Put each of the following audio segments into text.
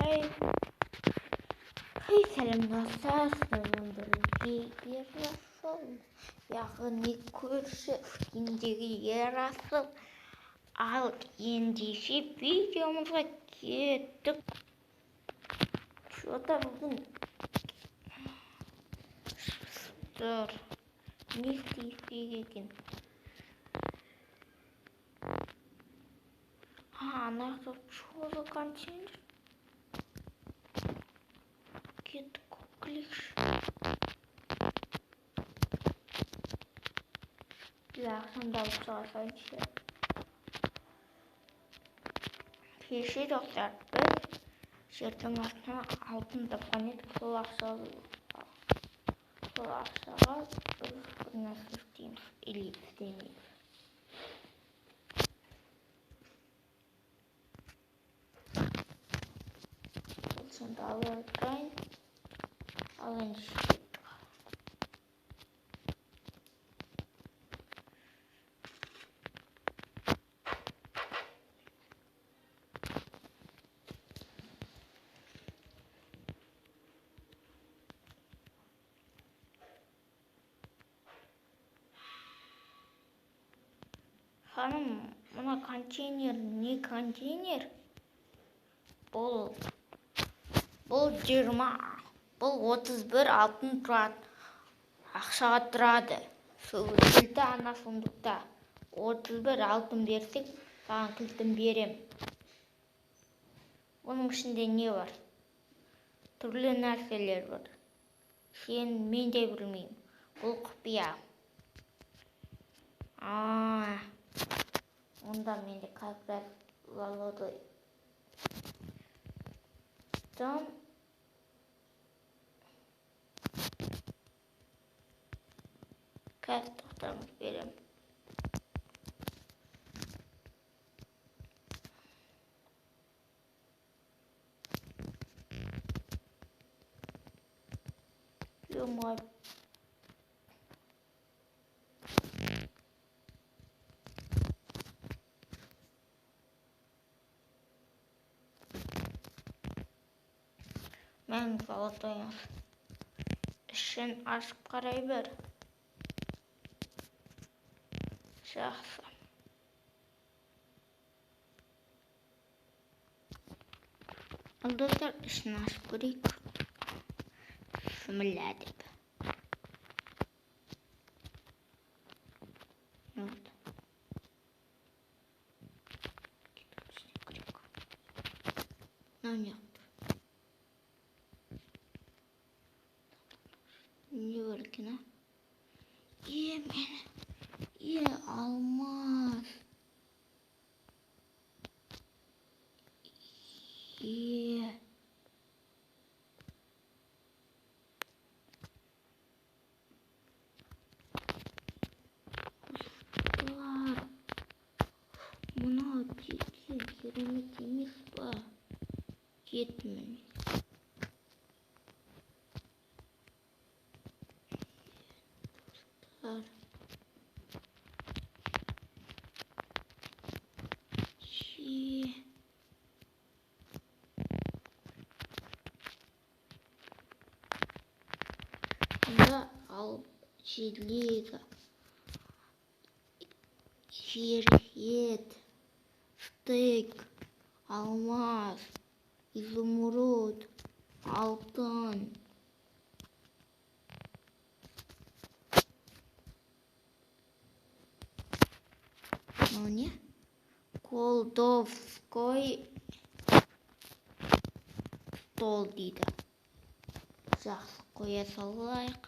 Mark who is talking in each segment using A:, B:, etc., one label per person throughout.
A: Хей, сәлем достар, сіздермен бірге Ерасыл, яғни көрші скиндегі Ерасыл. Ал ендеше видеомызға кеттік. Что-то бүгін тұр. Не істесек екен? Ана жақта что за контейнер? Кеттік, кликш. Ақшамды алып шыға салайыншы. Кеше достар, біз жердің астынан алтын тапқан едік. Сол ақшаға біз бір нәрсе істейміз или істемейміз. Сонда алып тұрайын. Ал енді кеттік. Ханым, мына контейнер не контейнер? Бұл 20, бұл 31 алтын тұрады, ақшаға тұрады. Сол кілті ана сундукта. 31 алтын берсек, саған кілтін берем. Бұның ішінде не бар? Түрлі нәрселер бар. Сен, мен де білмеймін. Бұл құпия. Онда менде как раз золотой. Там қазір тоқтамыз берем. Ё-моё. Мен золотой ішін ашып қарай бер. Жақсы. Ал достар, ішін ашып көрейік. Бісміллә деп. Вот. Мынау не? Не бар екен, а? Мені. Алмаз. Достар. Мынау деген керемет емес па? Кетмін. Мұнда алып железо, жер ет, стейк, алмаз, изумруд, алтын. Мынау не? Колдовской стол дейді. Жақсы, қоя салайық.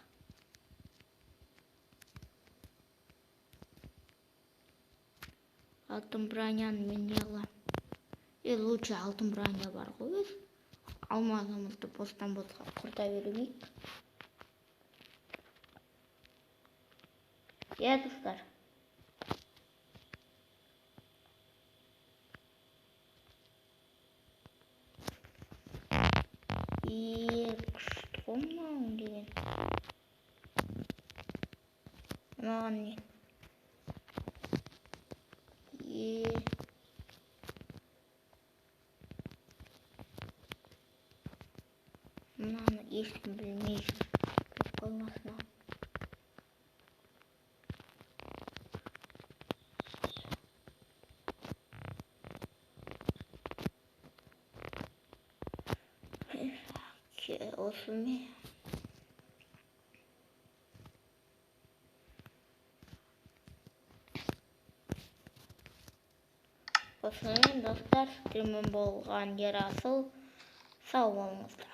A: Алтын броняны мен не қыламын? Лучше алтын броня бар ғой өз. Алмазымызды бостан босқа құрта бермейік. Иә, достар. Күшті ғой мынау деген. Мынаған не? ешкім білмей жүр. Біліп қоймасын ау. Осымен Осымен, достар, сіздермен болған Ерасыл. Сау болыңыздар.